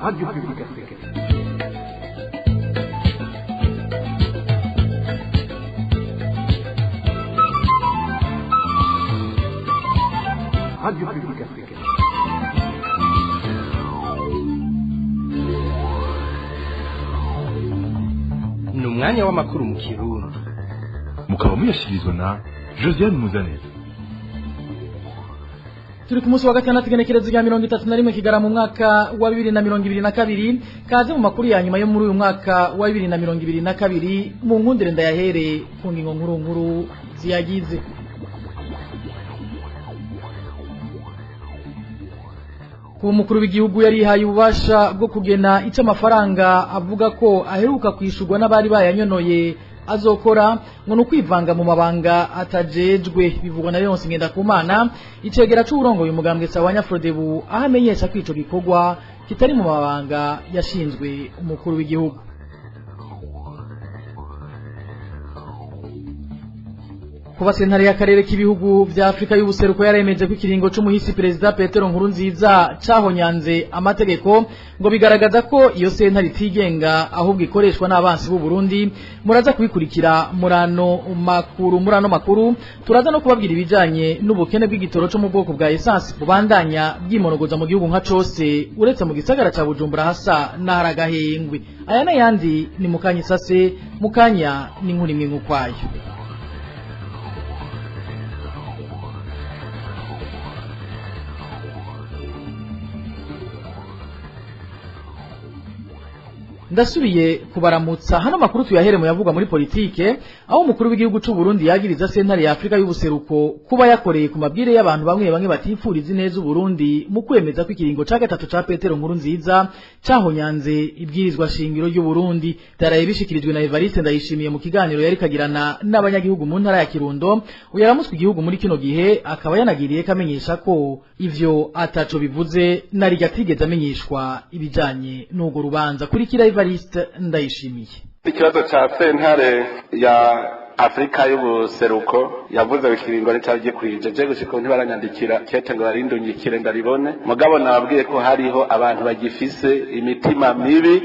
Radio Publique Africaine. Radio Publique Africaine. Ni umwanya w'amakuru mu Kirundi. Mukaba muyashyikirizwa na Josiane Muzaneza. Turi ku munsi wa gatandatu, igenekerezo rya 31 Kigarama, mu mwaka wa 2022. Kaze mu makuru ya nyuma yo muri uyu mwaka wa 2022. Mu nkundire ndayahere ku ngingo nkuru nkuru ziyagize. Kuba umukuru w'igihugu yarihaye ububasha bwo kugena icyo amafaranga avuga ko aheruka kwishurwa n'abari bayanyonoye azokora, ngo ni ukwivanga mu mabanga atajejwe, bivugwa na Leonce Ngendakumana, icegera c'uwurongoye umugambwe Sawanya Frodebu, aho amenyesha ko ico gikorwa kitari mu mabanga yashinzwe umukuru w'igihugu. Kuba sentare y'akarere k'ibihugu vya Afrika y'ubuseruko yaremeje ko ikiringo c'umuhisi perezida Petero Nkurunziza cahonyanze amategeko, ngo bigaragaza ko iyo sentare itigenga, ahubwo ikoreshwa n'abansi b'u Burundi. Muraza kubikurikira murano makuru. Turaza no kubabwira ibijanye n'ubukene bw'igitoro co mu bwoko bwa essence bubandanya bwimonogoza mu gihugu nka cose, uretse mu gisagara ca Bujumbura hasa n'aharagahengwe. Aya n'ayandi ni mukanya isase, mukanya n'inkuru imwe nk'ukwayo. Ndasubiye kubaramutsa. Hano makuru tuyahere mu yavugwa muri politike, aho umukuru w'igihugu c'u Burundi yagiriza sentare ya Afrika y'ubuseruko kuba yakoreye ku mabwire y'abantu bamwe bamwe batifuriza neza u Burundi, mu kwemeza ko ikiringo ca gatatu ca Petero Nkurunziza cahonyanze ibwirizwa shingiro ry'u Burundi. Daraye bishikirijwe na Evariste Ndayishimiye mu kiganiro yari kagirana n'abanyagihugu mu ntara ya Kirundo. Uyaramutswe igihugu muri kino gihe akaba yanagiriye kamenyesha ko ivyo ataco bivuze, nari gatigeze amenyeshwa ibijanye n'urwo rubanza. Kurikira Evariste Ndayishimiye. Ikibazo ca sentare ya Afrika y'ubuseruko yavuze ikiringo nicari gikwije, je gushika ntibaranyandikira kete ngo barindungikire ndaribone. Mugabo nababwiye ko hariho abantu bagifise imitima mibi,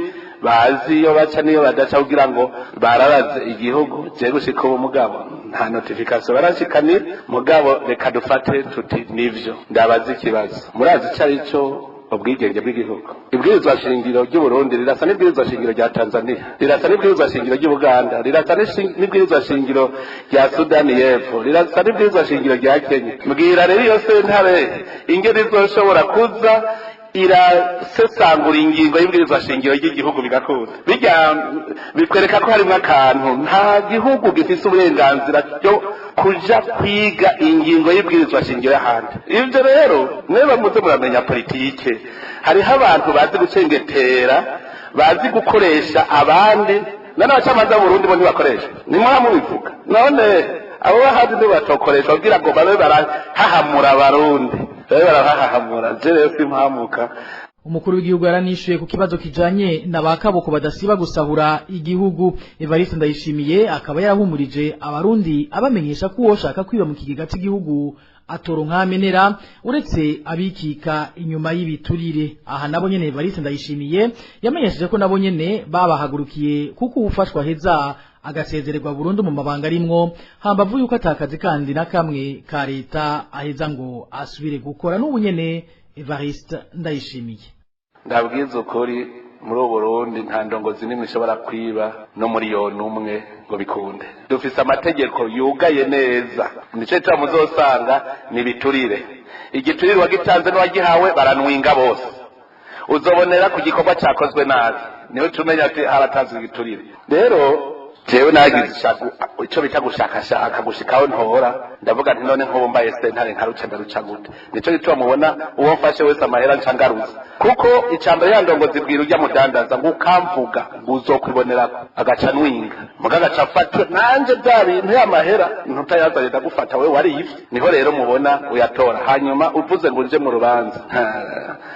bazi iyo baca niyo badaca kugira ngo bararaze igihugu. Je gushika ubu mugabo nta notification barashikanira. Mugabo reka dufate tuti nivyo. Ndabaza ikibazo: murazi ico ari cyo ubwigenge bw'igihugu? Ibwirizwa shingiro ry'u Burundi rirasa n'ibwirizwa shingiro rya Tanzania, rirasa n'ibwirizwa shingiro ry'u Buganda, rirasa n'ibwirizwa shingiro rya Sudani y'Epfo, rirasa n'ibwirizwa shingiro rya Kenya. Mbwira rero, iyo sentare ingene izoshobora kuza irasesangura ingingo y'ibwirizwa shingiro ry'igihugu bigakunda? Bijya bikwereka ko harimo akantu. Nta gihugu gifise uburenganzira byo kuja kwiga ingingo y'ibwirizwa shingiro y'ahandi. Ivyo rero mweba muze muramenya politike, hariho abantu bazi gucengetera, bazi gukoresha abandi. None abacamanza b'Uburundi bo ntibakoresha? Nimwaba mubivuga. None abo bahandi ntibatokoresha kugira ngo babe barahahamura Abarundi, babe barahahamura? Je rero simpamuka. Umukuru w'igihugu yaranishuye ku kibazo kijanye na ba kaboko badasiba gusahura igihugu. Evariste Ndayishimiye akaba yarahumurije Abarundi, abamenyesha ko uwoshaka kwiba mu kigega cy'igihugu atoronka amenera, uretse abikika inyuma y'ibiturire. Aha nabo nyene Evariste Ndayishimiye yamenyesheje ko nabo nyene babahagurukiye, kuko uwufashwa heza agasezererwa burundu mu mabanga arimwo, hambavu yuko atakazi kandi na kamwe ka leta aheza ngo asubire gukora. N'ubu nyene Evariste Ndayishimiye. Ndabwiza ukuri, muri ubu Burundi nta ndongozi n'imwe ishobora kwiba no miliyoni umwe ngo bikunde. Dufise amategeko yugaye neza. Nico gituma muzosanga ni ibiturire. Igiturire uwagitanze n'uwagihawe baranwinga bose. Uzobonera ku gikorwa cyakozwe nabi, niwe tumenya ati haratanzwe igiturire. Rero jewe nagize icyo bita gushakashaka gushikaho ntora. Ndavuga nti: none nk'ubu mbaye sentare nkaruca, ndaruca gute? Nico gituma mubona uwo mfashe wese amahera nca ngaruza, kuko icambere ya ndongozi bwira ujya mudandaza ngo ukamvuga ngo uzokwibonerako, agaca nwinga muga agaca afata nanje bya bintu y'amahera ntutayazanye ndagufata wewe wariyivye. Niho rero mubona uyatora. Hanyuma uvuze ngo nje mu rubanza,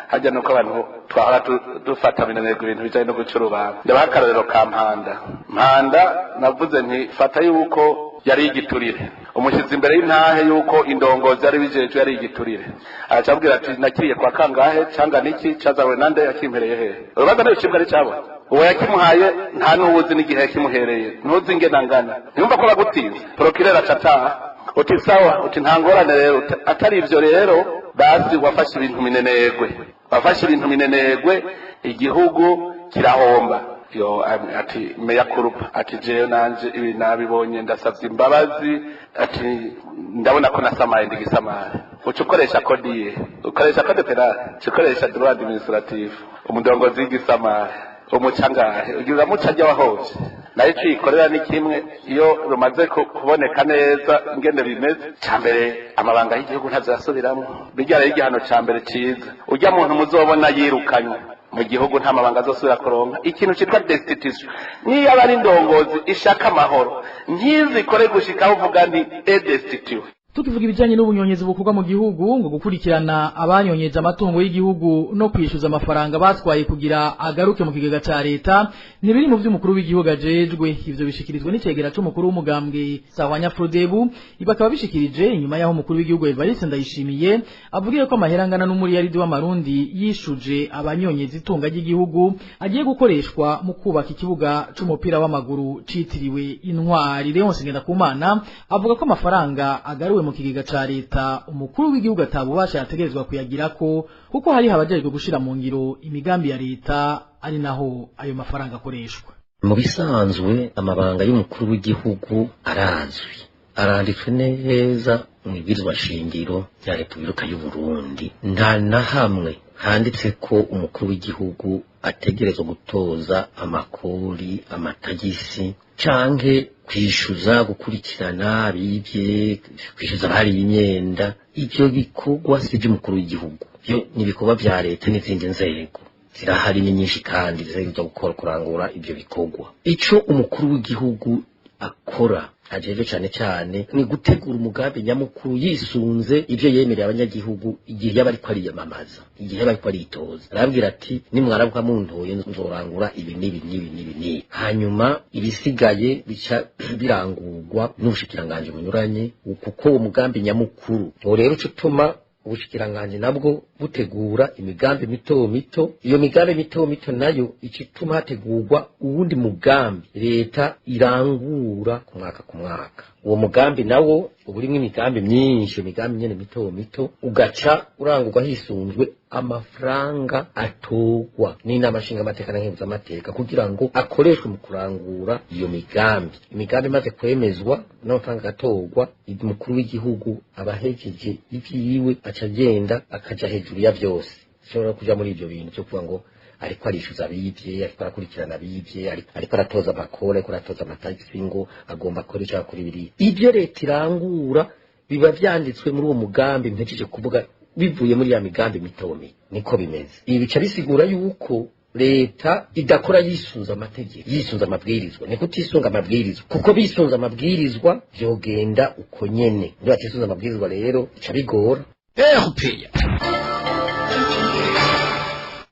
hajya nuko abantu twahora dufata minanirwa ibintu bijanye no guca urubanza. Ndabaha akarorero ka Mpanda. Mpanda navuze nti fata yuko yari igiturire, umushize imbere y'intahe yuko indongozi yari bijejwe yari igiturire, aracabwira ati nakiriye kwa kangahe canga niki cazawe nande yakimpereye hehe. Urubanza n'ibicibwa ari cabo uwo yakimuhaye nta n'uwuzi n'igihe yakimuhereye, ntuzi ingene angana, ntiyumva ko bagutinze. Procureur acataha uti sawa, uti nta ngorane rero, atari ivyo rero basi wafashe ibintu minenegwe, wafashe ibintu minenegwe, igihugu kirahomba. Yo ati meya kurupa, ati jewe nanje ibi nabibonye, ndasavye imbabazi, ati ndabona ko nasamaye ndigisamaye. Uca ukoresha kodiye, ukoresha code pénal, uca ukoresha droit administratif, umudongozi w'igisamare umucangahe ugira muca ajya wahovye. Nayo ico ikorera ni kimwe, iyo rumaze kuboneka neza ingene bimeze, ca mbere amabanga y'igihugu ntazasubiramwo, bijya rero igihano ca mbere ciza urya muntu muzobona yirukanywe mu gihugu nta mabanga azosubira kuronka. Ikintu citwa destitution, niyo aba ari indongozi ishaka amahoro ntizikore gushikaho uvuga nti destitué. Tukivuga ibijanye n'ubunyonyezi bukorwa mu gihugu, ngo gukurikirana abanyonyeje amatungo y'igihugu no kwishyuza amafaranga batwaye kugira agaruke mu kigega ca leta ntibiri mu vy'umukuru w'igihugu ajejwe. Ivyo bishikirizwa n'icegera c'umukuru w'umugambwe Sahwanya Frodebu, bakaba bishikirije inyuma y'aho umukuru w'igihugu Evariste Ndayishimiye avugiye ko amahera angana n'umuriyaridi w'amarundi yishuje abanyonyezi itunga ry'igihugu agiye gukoreshwa mu kubaka ikibuga c'umupira w'amaguru citiriwe Intwari. Leonce Ngendakumana avuga ko amafaranga agaruwe mu kigega ca leta umukuru w'igihugu atabubasha yategerezwa kuyagirako, kuko hari habajejwe gushira mu ngiro imigambi ya leta ari naho ayo mafaranga akoreshwa. Mu bisanzwe amabanga y'umukuru w'igihugu arazwi, aranditswe neza mu ibwirizwa shingiro rya Repubulika y'u Burundi. Nta na hamwe handitse ko umukuru w'igihugu ategerezwa gutoza amakori, amatagisi, canke kwishyuza, gukurikirana abibye, kwishyuza abariye imyenda. Ivyo bikorwa si ivy'umukuru w'igihugu, byo ni ibikorwa vya leta n'izindi nzego zirahari, ni nyinshi kandi zitegerezwa gukora kurangura ivyo bikorwa. Ico umukuru w'igihugu akora ajejwe cane cane ni gutegura umugambi nyamukuru yisunze ivyo yemereye abanyagihugu igihe yaba ariko ariyamamaza, igihe yaba ariko aritoza. Arabwira ati nimwarabuka muntoye nzorangura ibi n'ibi n'ibi n'ibi n'ibi, hanyuma ibisigaye bica birangurwa n'ubushikiranganji bunyuranye, kuko uwo mugambi nyamukuru uwo rero uca utuma ubushikiranganji nabwo butegura imigambi mito mito. Iyo migambi mito mito nayo icituma hategurwa uwundi mugambi leta irangura ku mwaka ku mwaka. Uwo mugambi nawo uba urimwo imigambi myinshi, imigambi nyene mito mito, ugaca urangurwa hisunzwe amafaranga atorwa n'inama nshingamateka na nkenguzamateka kugira ngo akoreshwe mu kurangura iyo migambi. Imigambi imaze kwemezwa n'amafaranga agatorwa, umukuru w'igihugu aba ahejeje ivyiwe, aca agenda akaja hejuru ya vyose. Ashobora kuja muri ivyo bintu vyo kuvuga ngo ariko arishyuza abibye, ariko arakurikirana abibye, ariko aratoza amakori, ariko aratoza amatagisi, ngo agomba akora icyo akora ibiriya. Ibyo leta irangura biba vyanditswe muri uwo mugambi mpejeje kuvuga, bivuye muri ya migambi mito mito. Niko bimeze. Ibi bica bisigura yuko leta idakora yisunze amategeko, yisunze amabwirizwa. Niko utisunga amabwirizwa, kuko bisunze amabwirizwa vyogenda uko nyene. Iyo batisunze amabwirizwa rero bica bigora. RPA.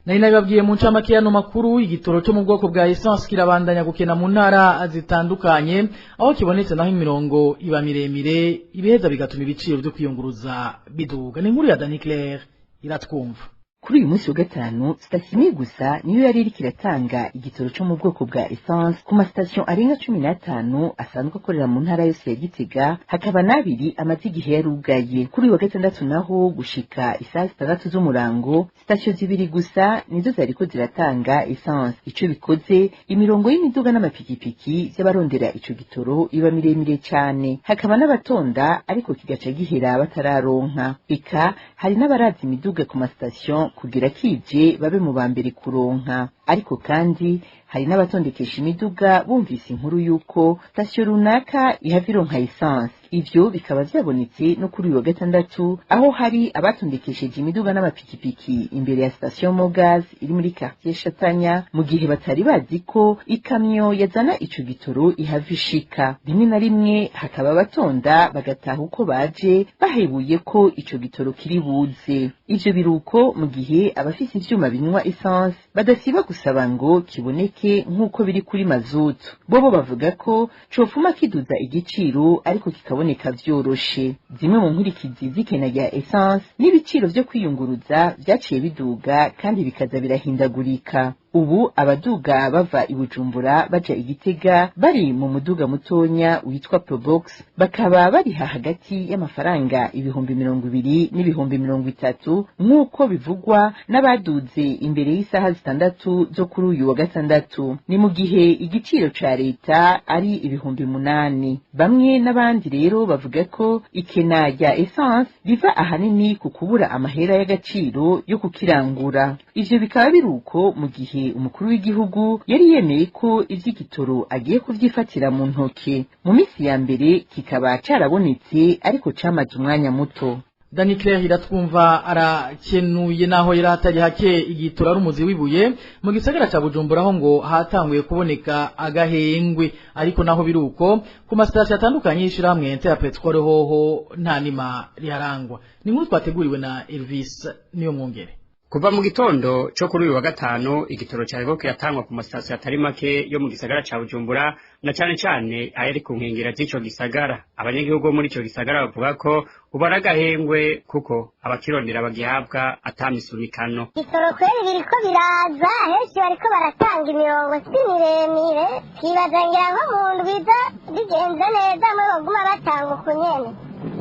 Nari nabibabwiye mu ncamake y'ano makuru, igitoro cyo mu bwoko bwa essence kirabandanya gukena mu ntara zitandukanye, aho kibonetse naho imirongo iba miremire, ibiheza bigatuma ibiciro byo kwiyunguruza biduga. Ni inkuru ya Dani Claire Iratwumva. Kuri uyu munsi wa gatanu, sitasiyo imwe gusa niyo yari iriko iratanga igitoro cyo mu bwoko bwa essence ku masitasiyo arenga 15 asanzwe akorera mu ntara yose ya Gitega, hakaba n'abiri amaze igihe yarugaye. Kuri uyu wa gatandatu naho, gushika isaha 6 z'umurango, sitasiyo zibiri gusa nizo zariko ziratanga essence. Ico bikoze, imirongo y'imiduga n'amapikipiki y'abarondera ico gitoro iba miremire cane, hakaba n'abatonda ariko kigaca gihera batararonka. Eka hari n'abaraza imiduga ku masitasiyo kugira kije babe mu ba mbere kuronka. Ariko kandi hari n'abatondekesha imiduga bumvise inkuru y'uko sitasiyo runaka ihava ironka essence. Ivyo bikaba vyabonetse no kuri uyu wa gatandatu, aho hari abatondekesheje imiduga n'amapikipiki imbere ya station Mogaz iri muri quartier Shatanya, mu gihe batari bazi ko ikamyo yazana ico gitoro ihava ishika. Rimwe na rimwe hakaba abatonda bagataha uko baje, bahebuye ko ico gitoro kiri buze. Ivyo biruko mu gihe abafise ivyuma binywa essence badasiba gusaba ngo kiboneke nk'uko biri kuri mazutu. Bobo bavuga ko cofuma kiduza igiciro ariko kikaboneka vyoroshe. Zimwe mu nkurikizi z'ikena rya essence n'ibiciro vyo kwiyunguruza vyaciye biduga kandi bikaza birahindagurika. Ubu abaduga bava i Bujumbura baja i Gitega bari mu muduga mutonya witwa Probox bakaba bariha hagati y'amafaranga 20,000 n'ibihumbi 30,000, nk'uko bivugwa n'abaduze imbere y'isaha 6 zo kuri uyu wa gatandatu. Ni mu gihe igiciro ca leta ari 8,000. Bamwe n'abandi rero bavuga ko ikena rya essence riva ahanini ku kubura amahera y'agaciro yo kukirangura. Ivyo bikaba biruko mu gihe umukuru w'igihugu yari yemeye ko ivy'igitoro agiye kuvyifatira mu ntoke. Mu misi ya mbere kikaba carabonetse, ariko camaze umwanya muto. Dani Claire iratwumva arakenuye. Naho yari hatari hake igitura rumuzi wibuye mu gisagara ca Bujumbura, aho ngo hatanguye kuboneka agahengwe, ariko naho biruko ku masitasiyo atandukanye y'ishirahamwe Interpetrol hoho nta nima riharangwa. Ni nkuru twateguriwe na Elvis niyo mwongere. Kuva mu gitondo cyo kuri uyu wa gatanu, igitoro cyariko kiratangwa ku masitasiyo atari make yo mu gisagara ca Bujumbura, na cane cane ayari ku nkengera z'ico gisagara. Abanyagihugu bo muri ico gisagara bavuga ko ubu ari agahengwe, kuko abakirondera bagihabwa atamisunikano. Igitoro kweri biriko biraza, henshi bariko baratanga, imirongo si miremire. Twibaza ngira nko mu ndwiza bigenze neza, mwe baguma batanga uku nyene,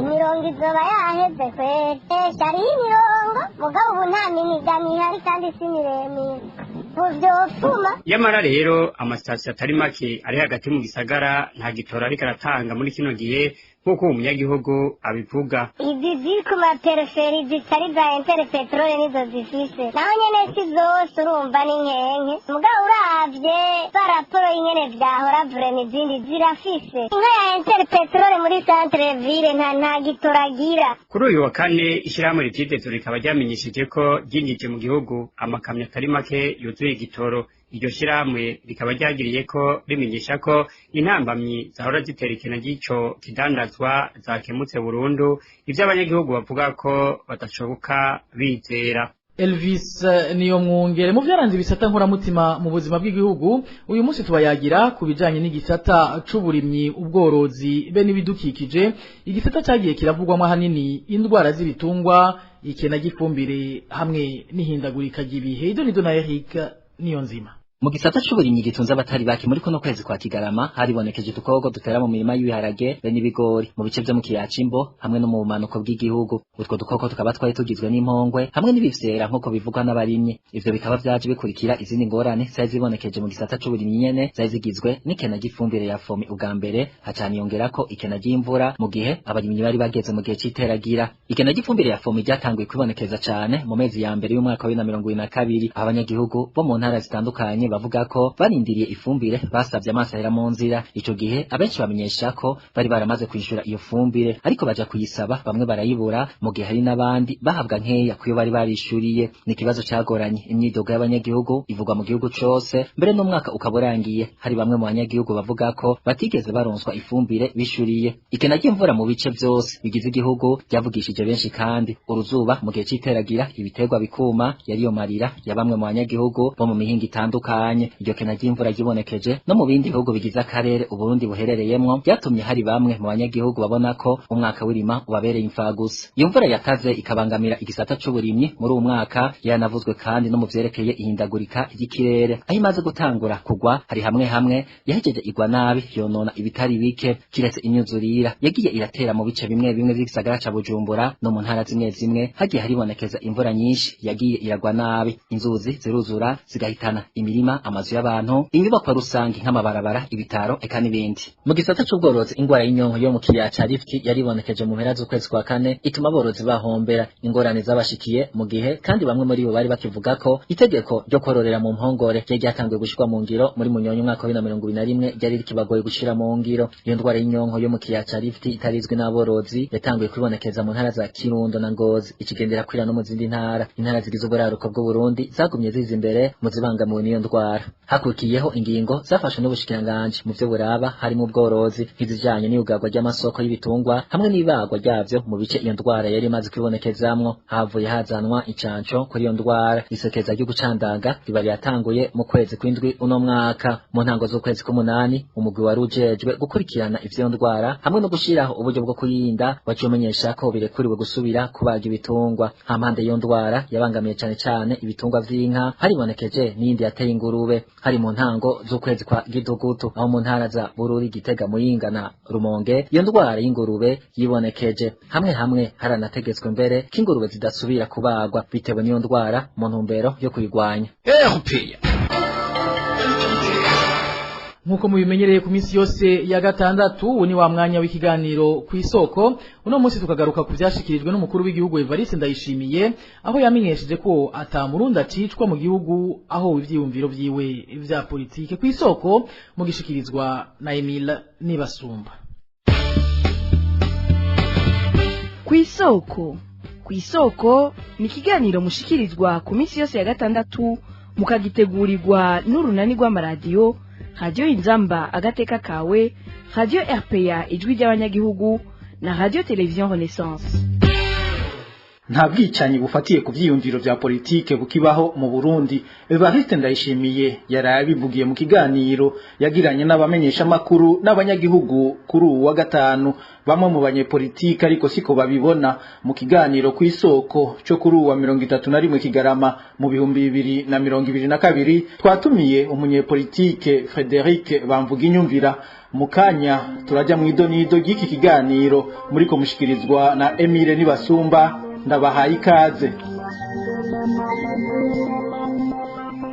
imirongo izoba yaheze kweri. Hariho imirongo, mugabo ubu nta minigano ihari kandi si miremire, ubu. Yamara rero amasitasiyo atari make ari hagati mu gisagara nta gitoro ariko aratanga muri kino gihe, nk'uko uwo munyagihugu abivuga. Izi ziri ku ma périphéries zitari za Interpetrol nizo zifise, naho nyene si zose, urumva ni nkenke. Mugabo uravye par rapport y'ingene vyahora, vraiment izindi zirafise. Inka ya Interpetrol muri centre ville nta gitoro agira. Kuri uyu wa kane, ishyirahamwe Regideso rikaba ryamenyesheje ko ryinjije mu gihugu amakamyo atari make yuzuye igitoro. Iryo shyirahamwe rikaba ryagiriye ko rimenyesha ko intambamyi zahora zitera ikena ry'ico kidandazwa zakemutse burundu, ivyo abanyagihugu bavuga ko badashoboka bizera. Elvis niyo mwungere. Mu vyaranze ibisata nkoramutima mu buzima bw'igihugu, uyu munsi tubayagira ku bijanye n'igisata c'uburimyi, ubworozi be n'ibidukikije, igisata cagiye kiravugwamwo ahanini indwara z'ibitungwa, ikena ry'ifumbire hamwe n'ihindagurika ry'ibihe. Ido nido na Eric niyo nzima. Mu gisata c'uburimyi gitunze abatari bake, muri kuno kwezi kwa Kigarama haribonekeje udukoko dutera mu mirima y'ibiharage be n'ibigori mu bice vyo mu kiyaya c'Imbo hamwe no mu bumanuko bw'igihugu. Utwo dukoko tukaba twari tugizwe n'impongwe hamwe n'ibifyera, nk'uko bivugwa n'abarimyi. Ivyo bikaba vyaje bikurikira izindi ngorane zari zibonekeje mu gisata c'uburimyi nyene, zari zigizwe n'ikena ry'ifumbire ya FOMI ubwa mbere, hacaniyongerako ikena ry'imvura mu gihe abarimyi bari bageze mu gihe c'iteragira. Ikena ry'ifumbire ya FOMI ryatanguye kwibonekeza cane mu mezi ya mbere y'umwaka wa 2022, aho abanyagihugu bo mu ntara zitandukanye bavuga ko barindiriye ifumbire basavye amaso ahera mu nzira. Ico gihe abenshi bamenyesha ko bari baramaze kwishura iyo fumbire, ariko baja kuyisaba bamwe barayibura, mu gihe hari n'abandi bahabwa nkeya kuyo bari barishuriye. Ni ikibazo cagoranye, imyidogo y'abanyagihugu ivugwa mu gihugu cose, mbere n'umwaka ukaba urangiye hari bamwe mu banyagihugu bavuga ko batigeze baronswa ifumbire bishuriye. Ikena ry'imvura mu bice vyose bigize igihugu ryavugishije benshi, kandi uruzuba mu gihe c'iteragira ibiterwa bikuma yariyo marira ya bamwe mu banyagihugu bo mu mihingo itandukanye. Iryo kena ry'imvura ryibonekeje no mu bindi bihugu bigize akarere Uburundi buherereyemwo, ryatumye hari bamwe mu banyagihugu babona ko umwaka w'irima ubabereye imfagusa. Iyo mvura yataze ikabangamira igisata c'uburimyi muri uwu mwaka yaranavuzwe kandi no mu vyerekeye ihindagurika ry'ikirere. Aho imaze gutangura kugwa, hari hamwe hamwe yahejeje igwa nabi, yonona ibitari bike. Kiretse imyuzurira yagiye iratera mu bice bimwe bimwe vy'igisagara ca Bujumbura, no mu ntara zimwe zimwe hagiye haribonekeza imvura nyinshi yagiye iragwa nabi, inzuzi ziruzura zigahitana imirima. imirima, amazu y'abantu, inyubakwa rusange nk'amabarabara, ibitaro eka n'ibindi. Mu gisata c'ubworozi, ingwara y'inyonko yo mu kiyaya ca Rift yaribonekeje mu mpera z'ukwezi kwa kane, ituma aborozi bahombera. Ingorane zabashikiye mu gihe kandi bamwe muri bo bari bakivuga ko itegeko ryo kororera mu mpongore ryari ryatanguye gushirwa mu ngiro muri Munyonyo umwaka wa 2021 ryari rikibagoye gushira mu ngiro. Iyo ndwara y'inyonko yo mu kiyaya ca Rift itarizwi n'aborozi yatanguye kwibonekeza mu ntara za Kirundo na Ngozi, ikigendera kwira no mu zindi ntara. Intara zigize uburaruko bw'u Burundi zagumye ziza imbere mu zibangamiwe n'iyo ndwara. Hakurikiyeho ingingo zafashwe n'ubushikiranganji mu vyo buraba harimo ubworozi, nk'izijanye n'iyugarwa ry'amasoko y'ibitungwa hamwe n'ibagwa ryavyo mu bice iyo ndwara yari imaze kwibonekezamwo. Havuye hazanwa incanco kuri iyo ndwara. Isekeza ryo gucandanga riba ryatanguye mu kwezi kw'indwi uno mwaka. Mu ntango z'ukwezi k'umunani, umugwi wari ujejwe gukurikirana ivyo ndwara hamwe no gushiraho uburyo bwo kuyirinda waciye umenyesha ko birekuriwe gusubira kubaga ibitungwa. Hampande y'iyo ndwara yabangamiye cane cane ibitungwa vy'inka, haribonekeje n'iyindi yateye ingurube. Hari mu ntango z'ukwezi kwa Gitugutu, aho mu ntara za Bururi, Gitega, Muyinga na Rumonge iyo ndwara y'ingurube yibonekeje. Hamwe hamwe haranategetswe mbere ko ingurube zidasubira kubagwa bitewe n'iyo ndwara mu ntumbero yo kuyirwanya. Nkuko mubimenyereye ku minsi yose ya gatandatu, ubu ni wa mwanya w'ikiganiro ku isoko. Uno munsi tukagaruka ku vyashikirijwe n'umukuru w'igihugu Evariste Ndayishimiye, aho yamenyesheje ko ata murundi acicwa mu gihugu aho ivyiyumviro vyiwe vya politike. Ku isoko mugishikirizwa na Emile Nibasumba. Kw'isoko, kw'isoko ni ikiganiro mushikirizwa ku minsi yose ya gatandatu, mukagitegurirwa n'urunani rw'amaradiyo Radio Inzamba Agateka Kawe, Radio RPA Ijwi ry'Abanyagihugu na Radio Television Renaissance. Nta bwicanyi bufatiye ku vyiyumviro vya politike bukibaho mu Burundi. Evariste Ndayishimiye yaraye abivugiye mu kiganiro yagiranye n'abamenyesha makuru n'abanyagihugu kuri uwu wa gatanu. Bamwe mu banyepolitike ariko siko babibona. Mu kiganiro ku isoko cyo kuri uwa 31 Kigarama mu 2022, twatumiye umunyepolitike Frederic Bamvuginyumvira. Mu kanya turajya mu idonido ry'iki kiganiro muriko mushikirizwa na Emile Nibasumba. Ndabahaye ikaze.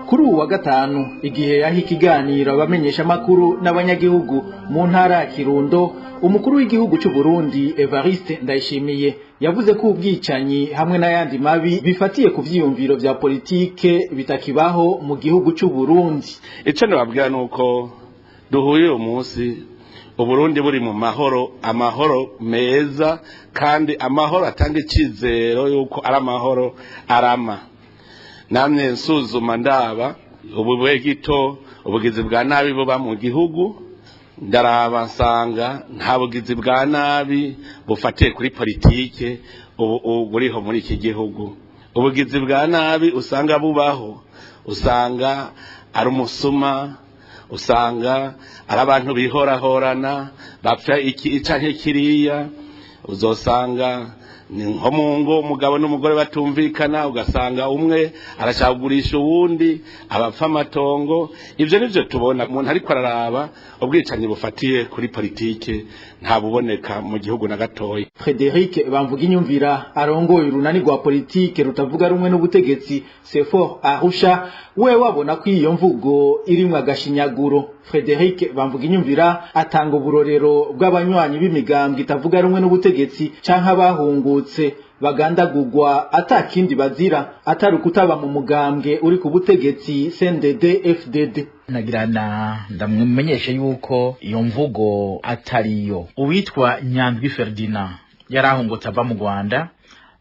Kuri uwu wa gatanu, igihe yaha ikiganiro abamenyesha makuru n'abanyagihugu mu ntara ya Kirundo, umukuru w'igihugu cy'u Burundi Evariste Ndayishimiye yavuze ko ubwicanyi hamwe n'ayandi mabi bifatiye ku vyiyumviro vya politike bitakibaho mu gihugu cy'u Burundi. Ico nababwira nuko duhuye uyu munsi Uburundi buri mu mahoro, amahoro meza kandi amahoro atanga icizero yuko ari amahoro arama. Namye nsuzuma ndaba ubube gito ubugizi bwa nabi buba mu gihugu, ndaraba nsanga nta bugizi bwa nabi bufatiye kuri politike ubu buriho muri iki gihugu. Ubugizi bwa nabi usanga bubaho, usanga ari umusuma, usanga ari abantu bihorahorana bapfa iki canke kiriya, uzosanga ni nko mu ngo umugabo n'umugore batumvikana, ugasanga umwe arashaka kugurisha uwundi, abapfa amatongo. Ivyo nivyo tubona. Umuntu ariko araraba ubwicanyi bufatiye kuri politike ntabuboneka mu gihugu na gatoya. Frederic Bamvuginyumvira arongoye urunani rwa politike rutavuga rumwe n'ubutegetsi Sefor Arusha, we wabona ko iyo mvugo irimwo agashinyaguro. Frederic Bamvuginyumvira atanga uburorero bw'abanywanyi b'imigambwe itavuga rumwe n'ubutegetsi canke abahungutse bagandagurwa atakindi bazira atari ukutaba mu mugambwe uri ku butegetsi CNDD FDD. Nagirana ndamumenyeshe yuko iyo mvugo atariyo. Uwitwa Nyandwi Ferdinand yarahungutse ava mu Rwanda,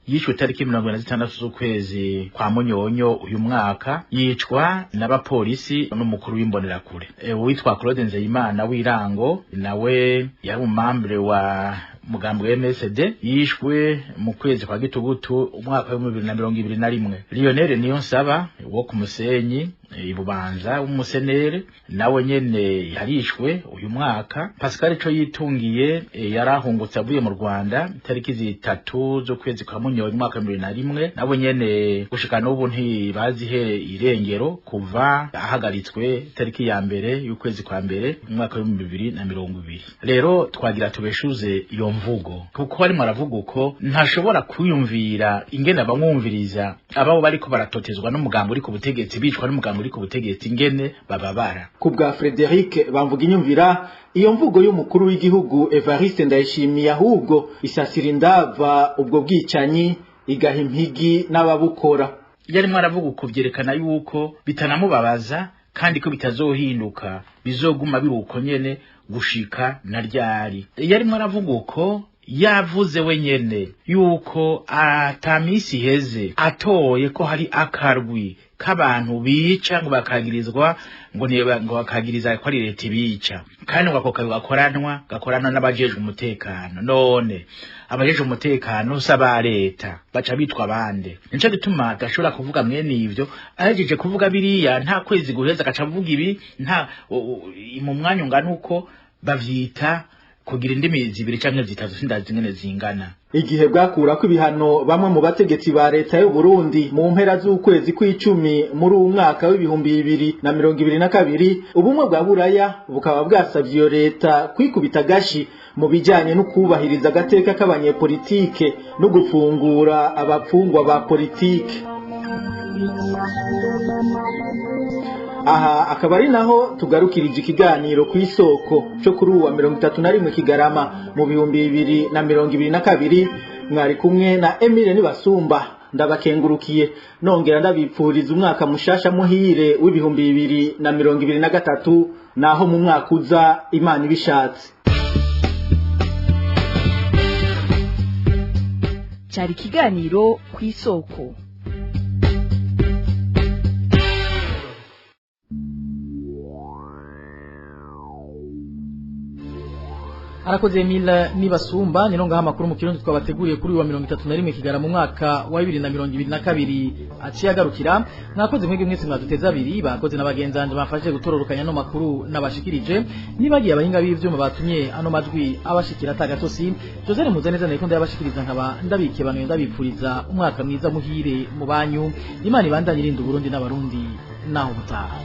yishwe tariki 46 z'ukwezi kwa Munyonyo uyu mwaka, yicwa n'abapolisi n'umukuru w'imbonerakure. Uwitwa Claude Nzeyimana w'irango nawe yari umumambure wa mugambwe wa MSD, yishwe mu kwezi kwa Gitugutu umwaka wa 2021. Lionel Niyonsaba wo ku Musenyi ibubanza w'umusenere nawe nyene yarishwe uyu mwaka. Pascal co yitungiye yarahungutse avuye mu Rwanda tariki 3 z'ukwezi kwa Munyonyo umwaka wa 2021, nawe nyene gushika n'ubu ntibazihe irengero kuva ahagaritswe tariki ya mbere y'ukwezi kwa mbere umwaka wa 2020. Rero twagira tubeshuze iyo mvugo, kuko arimo aravuga uko ntashobora kwiyumvira ingene abamwumviriza ababo bariko baratotezwa n'umugambi uri ku butegetsi, bicwa n'umugambi umugambi uri ku butegetsi ingene bababara. Ku bwa Frederic Bamvuginyumvira, iyo mvugo y'umukuru w'igihugu Evariste Ndayishimiye ahubwo isasira indava ubwo bwicanyi, igaha impigi n'ababukora. Yarimo aravuga uko vyerekana yuko bitanamubabaza kandi ko bitazohinduka, bizoguma biri uko nyene gushika na ryari. Yarimo aravuga uko yavuze wenyene yuko ata misi iheze atoye ko hari akarwi k'abantu bica ngo bakagirizwa ngo niba ngo bakagiriza ko ari leta ibica, kandi ngo ako kabi gakoranwa n'abajejwe umutekano. None abajejwe umutekano si aba leta, baca bitwa bande? Nico gituma adashobora kuvuga mwene ivyo. Ahejeje kuvuga biriya nta kwezi guheza agaca avuga ibi nta mu mwanya ungana uko, bavyita kugira indimi zibiri canke zitatu, sindazi ingene zingana. Igihe bwakura ko ibihano bamwe mu bategetsi ba leta y'u Burundi mu mpera z'ukwezi kw'icumi muri uwu mwaka w'2022, ubumwe bwa Buraya bukaba bwasavye iyo leta kwikubita gashi mu bijanye no kubahiriza agateka k'abanyepolitike no gufungura abapfungwa ba politike. Aha akaba ari naho tugarukirije ikiganiro ku isoko cyo kuri uwa 31 Kigarama mu 2022. Mwari kumwe na Emile Nibasumba, ndabakengurukiye nongera ndabipfuriza umwaka mushasha muhire w'2023, naho mu mwaka uza Imana ibishatse. Cyari ikiganiro ku isoko. Arakoze Emile Nibasumba. Ni nonga amakuru mu Kirundi twabateguriye kuri wa 31 Kigarama mu mwaka wa 2022 aciye agarukira. Mwakoze mwege mwese mwaduteza abiri, bakoze n'abagenzanje bafashe gutororokanya no makuru nabashikirije, nibagiye abahinga b'ivyuma batumye ano majwi abashikira atagatosi. Joseph Muzaneza nariko ndabashikiriza, nkaba ndabikebanuye ndabipfuriza umwaka mwiza muhire mu banyu. Imana ibandanye irinda Burundi n'abarundi naho butaha.